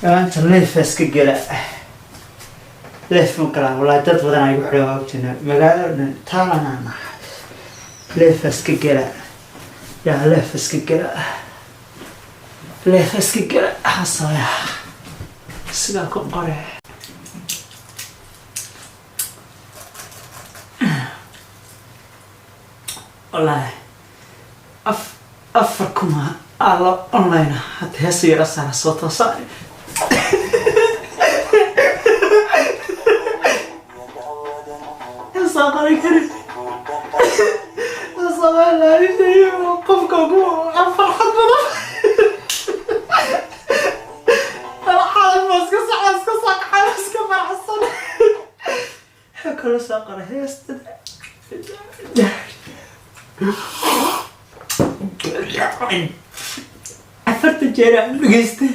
Maanta live iska gela, live ma galaa? Wallahi dad badan ay igu xidhan, waa ogtina, magaalada dhan taalanaan ahay. Live iska gela, yaa live iska gela, live iska gela. Xasaya sidaa ku qore. Wallaahi af afar kuma alo online hadda heesa yara saara soo toosa. Soo qaban karin soomaaliya, qofka ugu farxad badan xaalad ma iska socda, iska soo kaxay, iska faraxsan. Waxaa kaloo soo qoray heesta 40 jeer aan dhegeystay.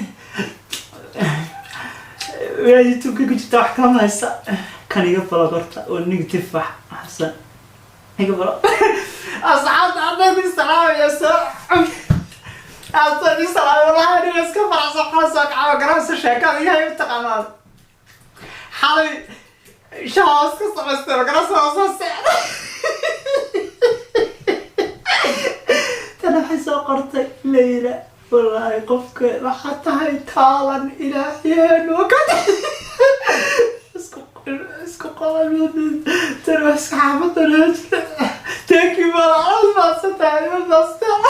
Waa YouTube ku jirta, wax kama haysa. Kan iga block horta oo negative, wax xasan iga block. Asxaabta haddaan ku salaamaya, soo asaan salaam. Wallahi aniga iska faraxsan, waxaa soo kacaba garanaysa sheekada yahay mataqaanaa. Xalay shaha iska samaystay, garanaysa, waa soo seexday. Tan waxay soo qortay Layla: "Wallaahi qofka waxaa tahay taalan ilaahyeenoo ka isku qolan." Tan waa iska xaafadan. Thank you, walaal, maadsan tahay, maadsan.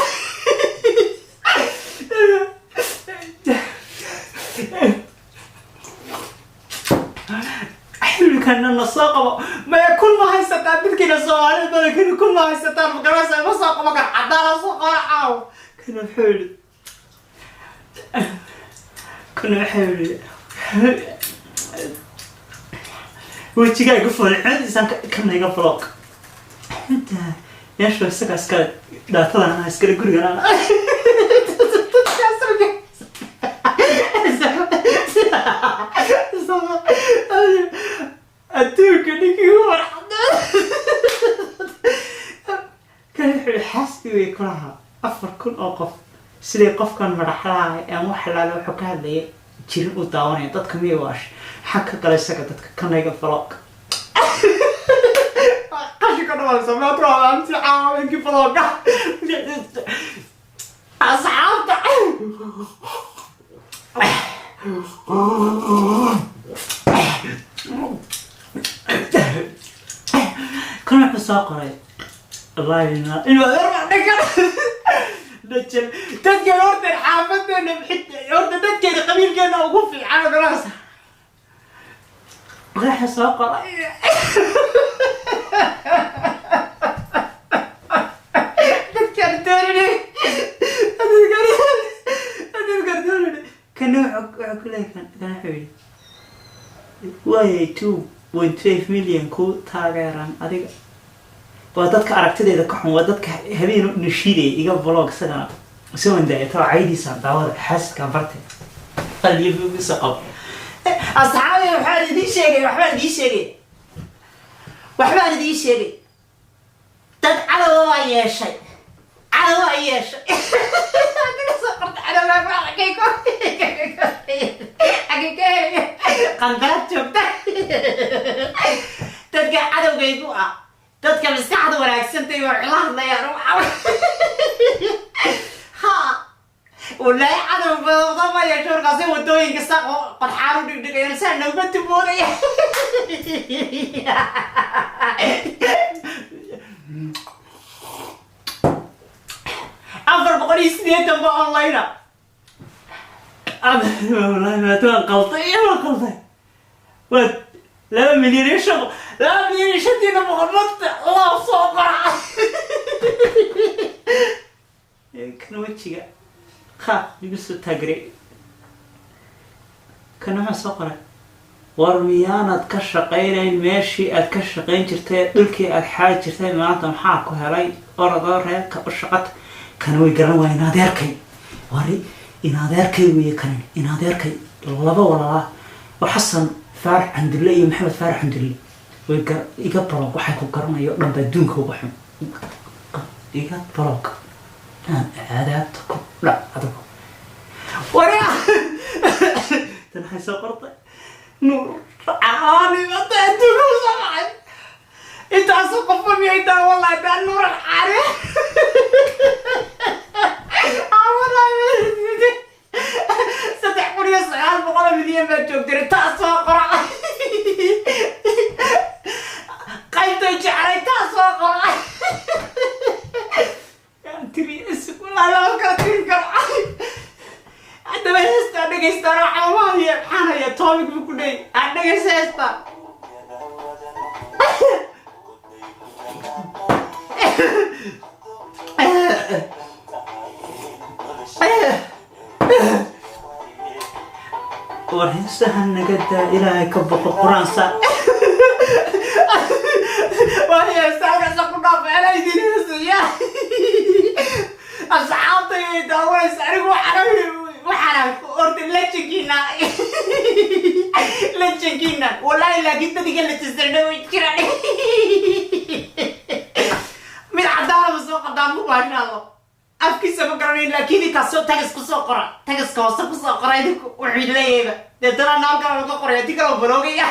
Xilkana na soo qabo maya, kun ma haysataan dadkiina Soomaalida badankina, kun ma haysataan, ma garanaysaa, ma soo qabo kar caddaana soo qora caaw. Kana wuxuu yidhi, kana wuxuu yidhi wejigaaga foolxumadiisaan. Kana iga block. Inta meesha isaga iskale, dhaatadan anaa iskale, gurigan anaa. Adduunka ninkii ugu farxadda. Kan wuxuu yihi xaaskii way kulahaa 4000 oo qof siday qofkan madaxlaha aan wax xalaala wuxuu ka hadlaya jirin u daawanaya dadka miya waash xag ka gala isaga dadka. Kanayga block, qashinka dhamaysa maanta caawinkii blocka asxaabta. Kan wuxuu soo qoray wallahi inuu dhigan dajal. Dadkeena horta, xaafadeena horta, dadkeena qabiilkeena ugu fiican oo garanaysa waxa soo qoray. Dadkaan dooranay, dadkaan dooranay. Kana wuxuu ku leeyahay, kan wuxuu yidhi waayay 2.5 million ku taageeran adiga. Waa dadka aragtideeda ka xun, waa dadka habeen nashiidaya. Iga block isagana, soo wandaaya taba caydiisa daawada xaasidkan bartay qalbigiisa qabo. Asxaabi, waxaan idiin sheegay, waxbaan idiin sheegay, waxbaan idiin sheegay. Dad cadowa waa yeeshay, cadow waa yeeshay. Soo qorta cadowgaa xagay ku xagay ka helaya qandaraad joogta. Dadka cadowgaygu ah, dadka maskaxda wanaagsantay waa ila hadlayaan. Ha, walaahi cadow badan ma yeesho. Markaasi wadooyinka saa qodxaan u dhigdhigayaan, saa nooma tumoodaya. 480 ba online ah. Wallahi maanta waan qalday, waan qalday. Waa 2 milyan iyo shan, 2 milyan iyo shantiina boqol magta loo soo qora. Kan wejiga qaab igu soo taageray. Kan waxaa soo qoray: "War miyaanad ka shaqaynayn meeshii aad ka shaqayn jirtay, dhulkii aad xaali jirtay? Maanta maxaa ku helay? Orodoo reerka u shaqata." Kana way garan waaya, in adeerkay wari, in adeerkay weeye kanin, in adeerkay laba walaalaa oo Xasan Faarax Xamdulle iyo Maxamed Faarax Xamdulle way gar. Iga block, waxay ku garanayo dhan ba adduunka uga xun. Iga block aan cadaabta ku dhac adigu. Waria. Tan waxay soo qortay Nuur Caani. Hadda adduunka u soo dhacay intaasu qofba miyay taa? Wallahi taa Nuur Caani. Wallahi 3900 milyan baa joogtay. Taa soo qora, qaybtay jeclay taa soo qora. Tiri wallahi lama kala tirin karo. Haddaba heestaa dhegaystaan. Waxaa haya, maxaan hayaa? Topic buu ku dhey. Aan dhegaysta heestaa. War heesaha naga daa, Ilaahay ka boqo, Qur-aan saa. Waa heesta halkaasa ku dhaafa. Anaa idin heesaya, asxaabta ay daawanaysa. Anigu waxaan horta lejankiina, lejankiina wallahi, laakiin dad iga lejisarna way jiraan. Mid caddaanaba soo qadaan ku baashaalo, afkiisa ma garanayn, laakiin idinkaas soo tagas kusoo qora, tagaska hoose kusoo qora. Idinku wuxuu leeyahayba deetana naalkan laga qoraya, ti kale baloogaya.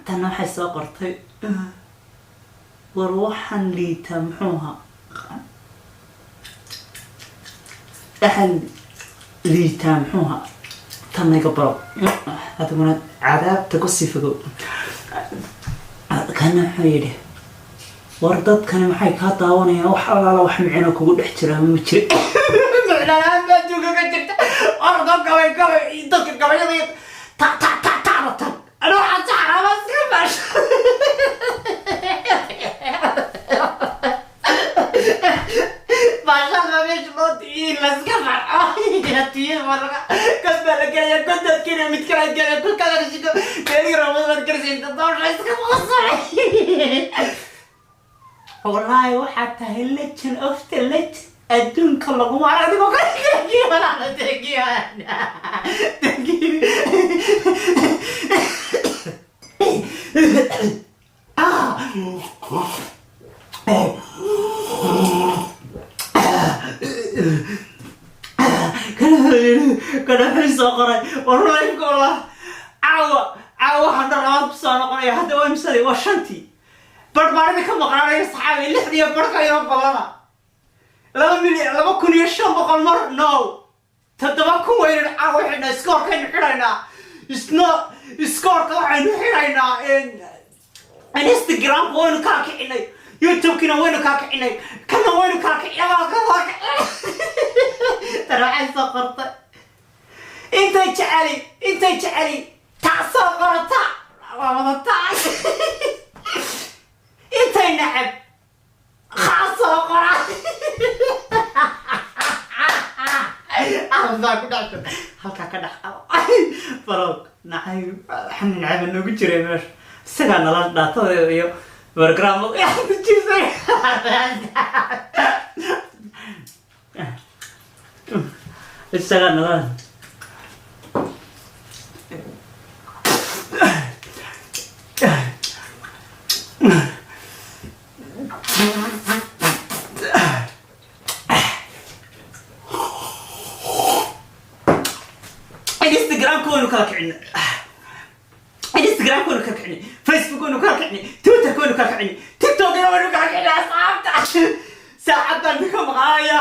Tanna waxay soo qortay: war waxaan liitaa muxuu ahaa? Waxaan liitaa muxuu ahaa? Tanna iga baro, adiguna cadaabta kusii fogow. Kana wuxuu yidhi: war dadkani maxay kaa daawanayaan? Wax allaala wax micno kugu dhex jira ma jira. Micnaan baa adduunka ka jirta. Ordo gabay, gabay dadka gabayada iyo ta ta ta tada tag. Ano waxaan saxraaba iska baash baashaan baa meesha loo tiyey, laska farco tiyada baa laga god baa la gelaya, goddaad keenaya, mid kalaad gelaya, god kala shiko meelihii roobad baad gelaysa inta doosha iska qosolay. Wallaahi waxaad tahay legend of the legend, adduunka laguma arag adigoo kale. Thank you walaalo, thank you, thank you. Ah. Kana wuxuu soo qoray: war live-ka wallah caawa, caawa waxaan dhar labaad kusoo noqonaya. Hadda waa imsadii? Waa shantii bar baarida ka maqnaanaya saxaabi, lixdiiyo barhka inoo ballana. 2 milyan, 2500 mar no 7000 waynu caawa xidhnaa. Score-kaynu xidhaynaa, isno score-ka waxaynu xidhaynaa. Instagramka waynu kala kicinay, YouTube-kina waynu kala kicinay, kana waynu kala kicinay, waa kala kicinay. Tan waxay soo qortay: intay jeceli, intay jeceli taa soo qorata, waa wada taa. Intay nacab kaa soo qora. Halkaa ku dhex, halkaa ka dhex faroog nacay, waxaan nacaba noogu jiray meesha. Isagaa nala dhaatada iyo program dejisay. Isagaa nala Instagramka waynu kala kicinay, Instagramka waynu kala kicinay, Facebook waynu kala kicinay, Twitterka waynu kala kicinay, TikTokna waynu kala kicinay. Asxaabta, saacad baan idinka maqlaaya,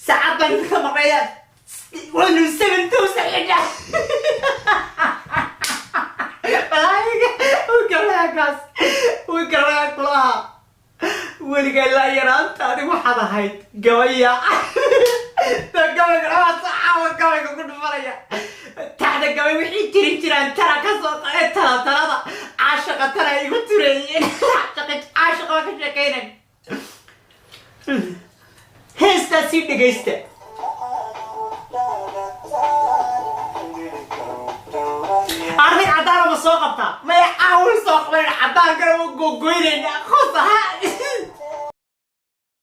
saacad baan idinka maqlaya. Waynu 7000 xidha. Walaahiga wuu garanayaa kaas, wuu garanayaa kulaha. Weligaa ilaa yaraanta adigu waxaad ahayd gabaya da gabayga caawa gabayga ku dhufanaya taxda gabay. Wixii jirin jiraan tara ka soo qae, tala talada caashaqa tara igu tureeyeen. Caashaqa, caashaqa waa ka sheekaynan. Heestaa sii dhegaysta. Arrin caddaana ma soo qabtaa? Maya, caawin soo qaban cadaan kale u gogoynayna qosaha.